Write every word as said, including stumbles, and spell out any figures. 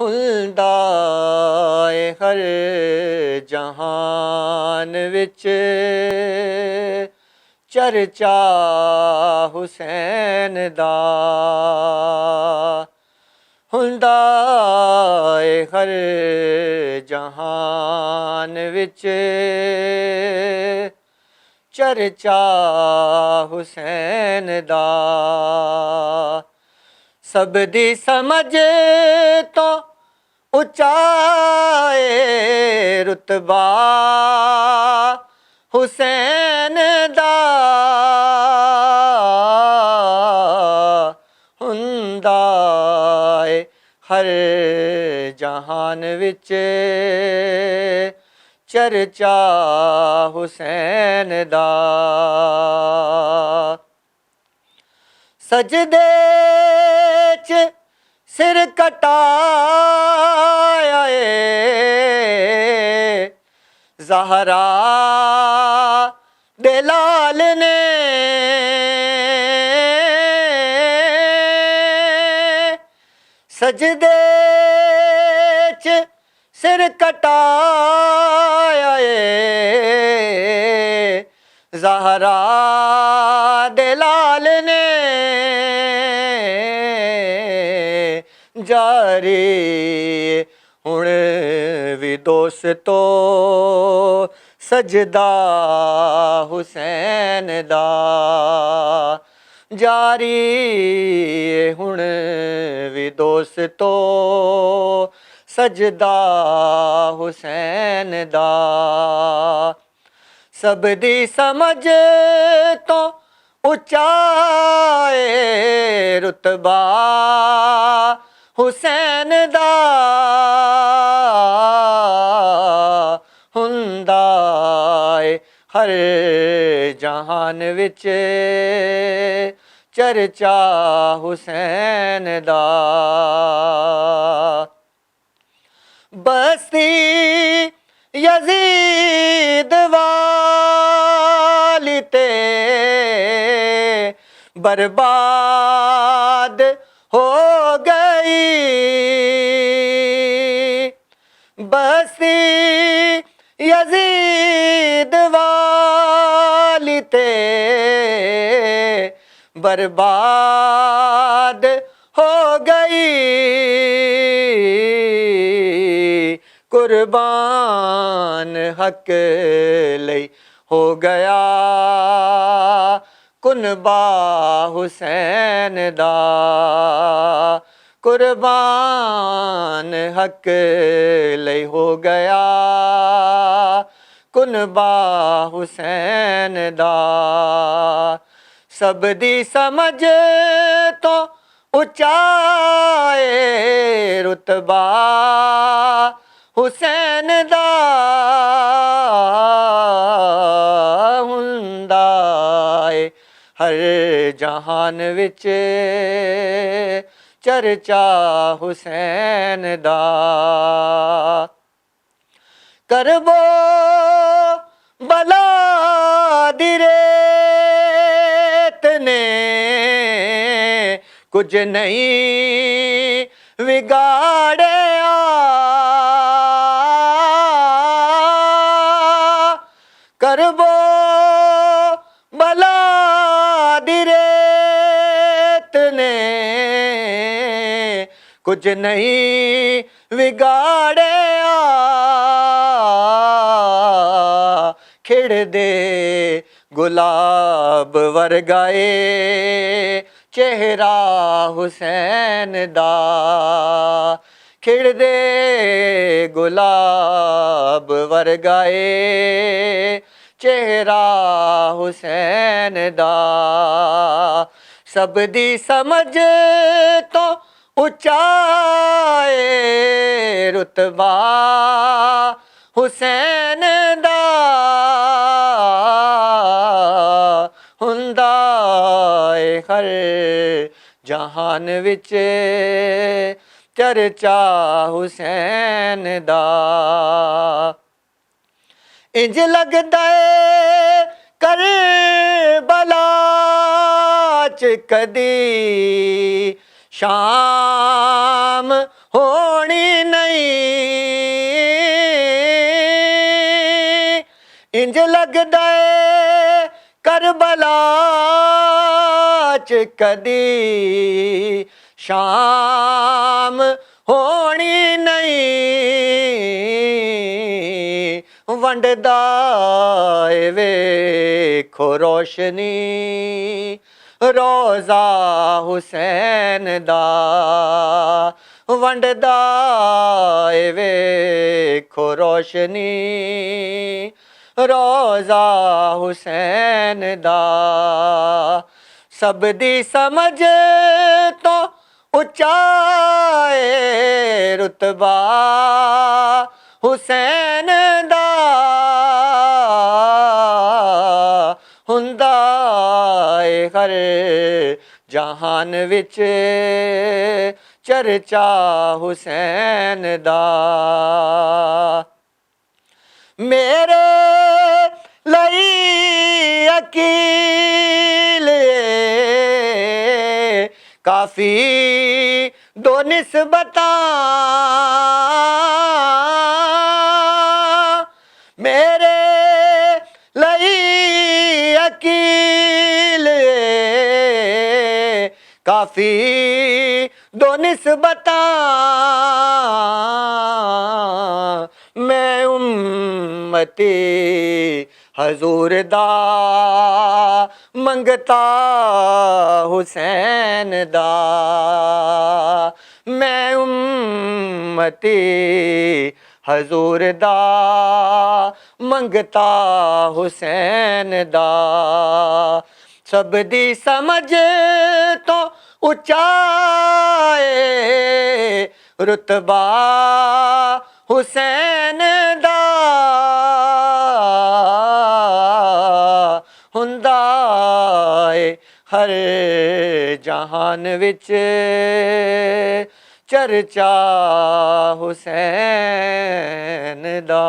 ہوندا اے ہر جہان وچ چرچا حسین دا۔ ہوندا اے ہر جہان وچ چرچا حسین دا۔ سب دی سمجھ تو اچا اے رتبہ حسین دا۔ ہوندا اے ہر جہان وچ چرچا حسین دا۔ سجدے چ سر کٹایا اے زہرا دے لال نے۔ سجدے چ سر کٹایا اے زہرا دے لال نے۔ جاری ہن وی دوستو سجدہ حسین دا۔ جاری ہن وی دوستو سجدہ حسین دا۔ سب دی سمجھ تو اچا اے رتبہ حسین دا۔ ہوندا اے ہر جہان وچ چرچا حسین دا۔ بستی یزید والی تے برباد ہو گئی۔ بستی یزید والی تے برباد ہو گئی۔ قربان حق لئی ہو گیا کنبہ حسین دا۔ قربان حق لئی ہو گیا کنبہ حسین دا۔ سب دی سمجھ تو اچا اے رتبہ حسین دا۔ ہوندا اے ہر جہان وچ چرچا حسین دا۔ کربو بلا دی ریت نے کچھ نہیں وگاڑیا۔ کربو بلا دی ریت نے کچھ نہیں وگاڑیا۔ کھڑ دے گلاب ورگائے چہرہ حسین دا۔ کھڑ دے گلاب ورگائے چہرہ حسین دا۔ سب دی سمجھ تو اچا اے رتبہ حسین دا۔ ہوندا اے ہر جہان وچ چرچا حسین دا۔ انج لگدا اے کربلا چ کدی شام ہونی نہیں، انج لگدا ہے کربلا چ کدی شام ہونی نہیں۔ ونڈدا اے ویکھو روشنی روزہ حسین دا، ونڈدا اے ویکھو روشنی روزہ حسین دا۔ سب دی سمجھ تو اچا اے رتبہ حسین دا، ہوندا اے ہر جہان وچ چرچا حسین دا۔ میرے لئی عقیل کافی دو نسبتاں، میرے لئی عقیل کافی دو نسبتاں۔ میں امتی حضور دا منگتا حسین دا، میں امتی حضور دا منگتا حسین دا۔ سب دی سمجھ تو اچا اے رتبہ حسین دا، ہوندا اے ہر جہان وچ چرچا حسین دا۔